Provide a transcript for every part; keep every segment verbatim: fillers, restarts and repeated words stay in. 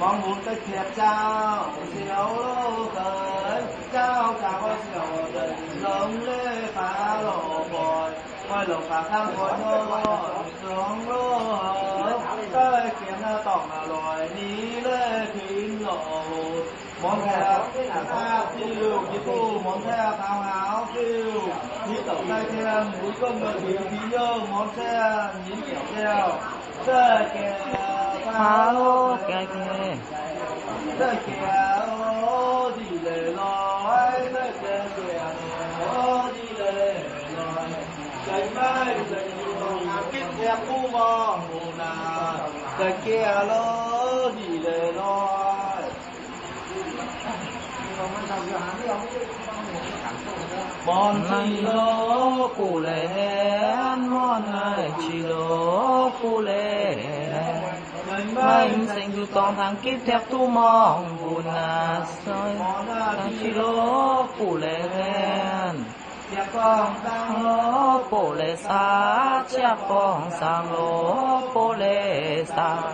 望門个貼照，笑羅燈，照照个笑燈，龍咧花羅開，開羅花生開羅，上羅好，再見啊，當啊來，你咧聽羅好。望天啊，啊，就，一步望天啊，好好，就，你到該天，每個月有朋友望天，你了了。 哈囉，姐姐。望天羅布咧，望天羅布咧，萬物生就當聽，急貼都望分啊，所以望天羅布咧。 接放生羅布咧沙，接放生羅布咧沙。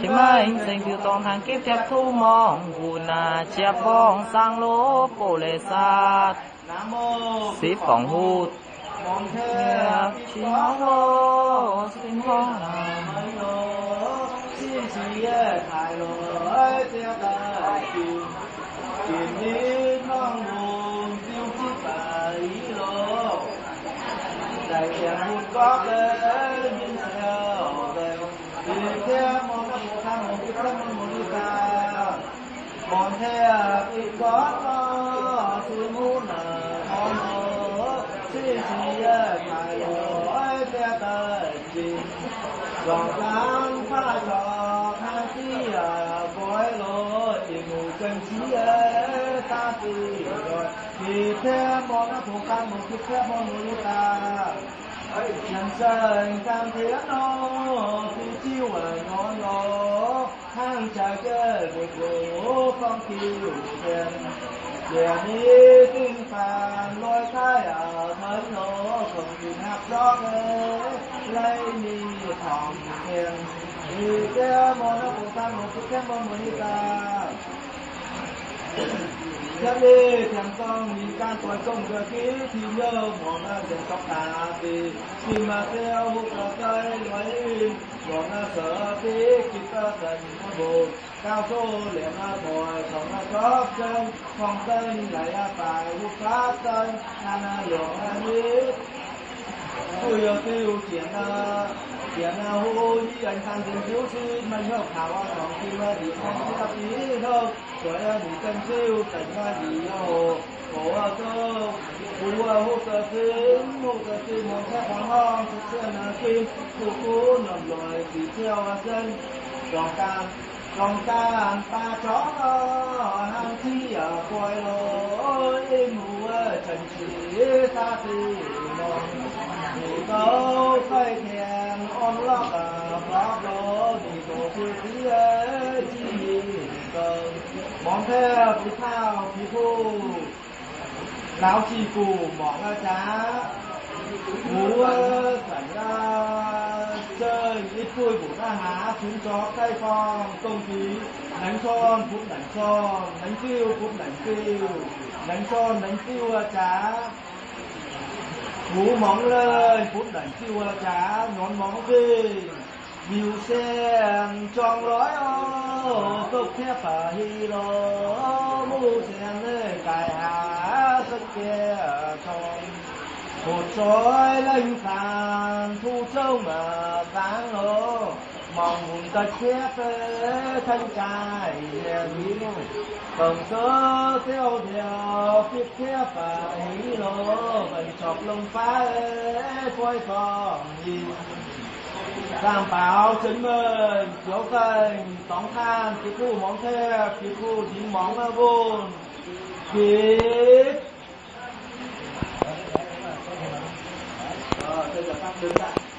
今晚應成就當堂，急貼都望分啊，接放生羅布咧沙。南無十方佛。望天地羅，心王啊。 今日當運就去拜咯，在天佛國个人笑个，一天無那無看，無一天無無一天，望天佛國咯，是無那無，是是也快樂，愛得得。 上山爬上山去啊，快樂一無真實个大自然，一天無那同甘無一天無無一大。人生甘甜咯，追求啊安樂。 行在這路途放久天，這你平凡來開啊，看我同你合作个，來你旁邊，你這麼那不甘，我不甘，我沒甘。這你天光，你敢在中國去，聽了我那人說大地，你嘛只有活在來 我那舍得幾多人無，告訴連那台上那作證，放生來呀拜五發生，那那兩個日。不要丟錢啊，錢啊，好，一人三千九十，沒有卡哇上去了，你看這比頭，所以你真就等啊，你要 好啊，做，好啊，好个心，好个心，望天放光，出現啊，心，苦苦難耐，只叫啊，生，中間，中間，大眾啊，行起啊，快樂，一目啊，真是大地望，你到快天，安樂啊，快樂，你到自己啊，自己到，望天不靠，皮膚。 老師傅，望啊遮，牛啊，神啊，這一杯無那下，全作解放，東西，能穿不能穿，能丟不能丟，能穿能丟啊遮。牛望了，不能丟啊遮，軟望的。 有聲將來哦，福田發喜咯，無聲呢，該下福田長。福在人間，福中啊，生咯，望門得貼的，天在天裡，紅色小條，福田發喜咯，文作龍發的，開放喜。 三寶真門，九根當堪，皮膚望天，皮膚人望啊問。耶！